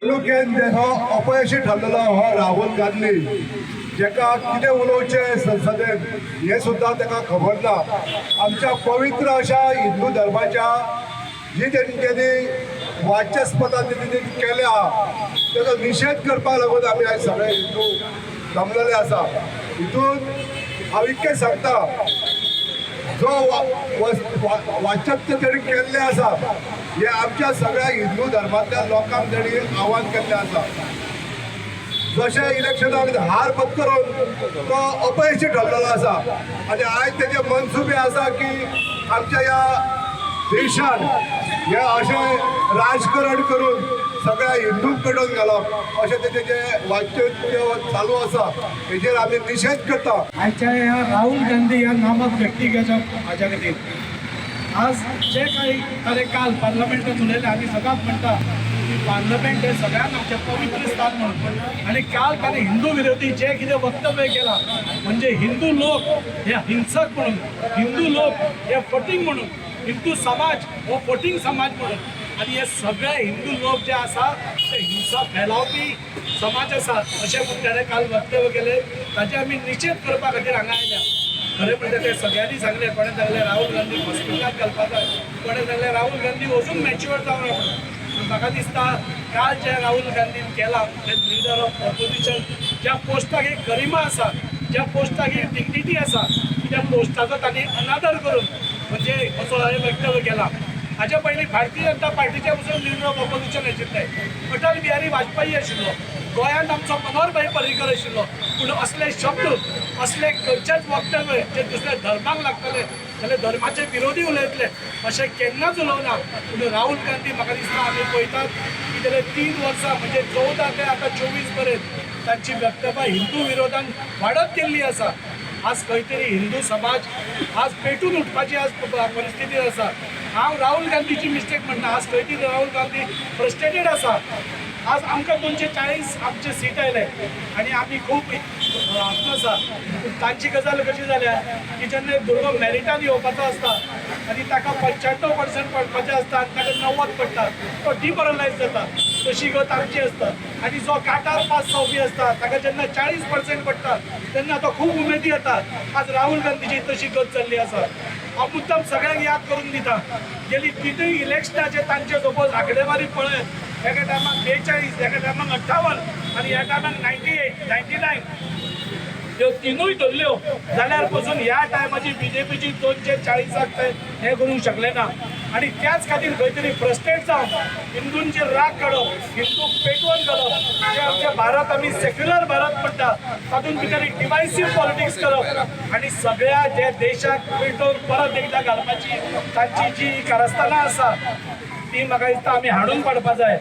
वेंचणुकेन हो अपयशी ठरलेलो हो राहुल गांधी, जेका कितें उलोवचें संसदेन हें सुद्दां ताका खबर ना. आमच्या पवित्र अशा हिंदू धर्माच्या जी तेंच्यांनी वाचस्पता तेंच्यांनी केल्या ताचो निशेध करपाक लागून आमी आयज सगळे हिंदू जमलेले आसा. हितून हांव इतकें सांगता, जो वाचप्य तेणी केल्लें आसा हे आमच्या सगळ्या हिंदू धर्मांतल्या लोकांक तेणी आव्हान केल्लें आसा. जशें इलेक्शनाक हार पत्करून तो अपयशी ठरलेलो आसा आनी आयज तेजे मनसुबे आसा की आमच्या ह्या देशान हे अशें राजकारण करून सगळ्या हिंदूंक पेटोवन घालप अशें तेजें जें वाच्य चालू आसा हेजेर आमी निशेध करता. आयच्या ह्या राहुल गांधी ह्या नामक व्यक्तिगाच्या हाज्या खातीर आज जे काही ताणें काल पार्लमेंटात उलयलें, आमी सदांच म्हणटा की पार्लमेंट हें सगळ्यांत आमचें पवित्र स्थान म्हणून. आनी काल ताणें हिंदू विरोधी जें कितें वक्तव्य केलां, म्हणजे हिंदू लोक हे हिंसक म्हणून, हिंदू लोक हे फटींग म्हणून, हिंदू समाज हो फटींग समाज म्हणून आनी हे सगळे हिंदू लोक जे आसा ते हिंसा फैलावपी समाज आसा अशें म्हूण ताणें काल वक्तव्य केलें, ताचें आमी निशेध करपा खातीर हांगा आयल्या. खरें म्हणल्यार ते सगळ्यांनी सांगलें, कोणें सांगलें राहुल गांधी हॉस्पिटलांत घालपा जाय, कोणें सांगलें राहुल गांधी अजून मॅच्युअर जावना म्हणून. पूण म्हाका दिसता काल जें राहुल गांधीन केलां तें लिडर ऑफ ऑपोजिशन, ज्या पोस्टाक एक गरिमा आसा, ज्या पोस्टाक एक डिग्निटी आसा, त्या पोस्टाचो तांणी अनादर करून म्हणजे असो हें वक्तव्य केलां. हाच्या पयलीं भारतीय जनता पार्टीचे पसून लिडर ऑफ ऑपोजिशन आशिल्ले अटल बिहारी वाजपेयी आशिल्लो, गोंयांत आमचो मनोहर भाई पर्रीकर आशिल्लो. पूण असले शब्द, असले खंयचेच वक्तव्य जे दुसऱ्या धर्माक लागतले जाल्यार धर्माचे विरोधी उलयतले अशें केन्नाच उलोवना. पूण राहुल गांधी म्हाका दिसता आमी पळयतात की गेले 3 वर्सां म्हणजे 14 ते आतां 24 पर्यंत तांची वक्तव्यां हिंदू विरोधान वाडत गेल्ली आसा. आज खंय तरी हिंदू समाज आज पेटून उठपाची आज परिस्थिती आसा. हांव राहुल गांधीची मिस्टेक म्हणना. आज खंय तरी राहुल गांधी फ्रस्ट्रेटेड आसा. आज आमकां 240 आमचे सीट आयले आनी आमी खूब हातून आसा. पूण तांची गजाल कशी जाल्या की जेन्ना एक भुरगो मेरिटान येवपाचो आसता आनी ताका 95% पडपाचें आसता आनी ताका 90 पडटा, तो डिमोरलायज जाता. तशी गत आमची आसता. आनी जो काटार पास जावपी आसता ताका जेन्ना 40% पडटा तेन्ना तो खूब उमेदी येता. आज राहुल गांधीची तशी गत जाल्ली आसा. हांव मुद्दम सगळ्यांक याद करून दिता, गेली तिनूय इलेक्शनाचे तांचे सपोज आंकडेवारी पळयत, एका टायमाक 42, एका टायमाक 58 आनी ह्या टायमाक 98, 99, त्यो तिनूय धरल्यो जाल्यार पसून ह्या टायमाची बीजेपीची 240 ते हें करूंक शकले ना. आनी त्याच खातीर खंय तरी फ्रस्ट्रेट जावन हिंदूंचेर राग काडप, हिंदूक पेटोवन घालप, जे आमचे भारत आमी सेक्युलर भारत म्हणटा तातूंत भितर एक डिवायसीव पॉलिटिक्स करप आनी सगळ्या जे देशाक पेटोवन परत एकदां घालपाची तांची जी कारस्थानां आसा ती म्हाका दिसता आमी हाडून पाडपा जाय.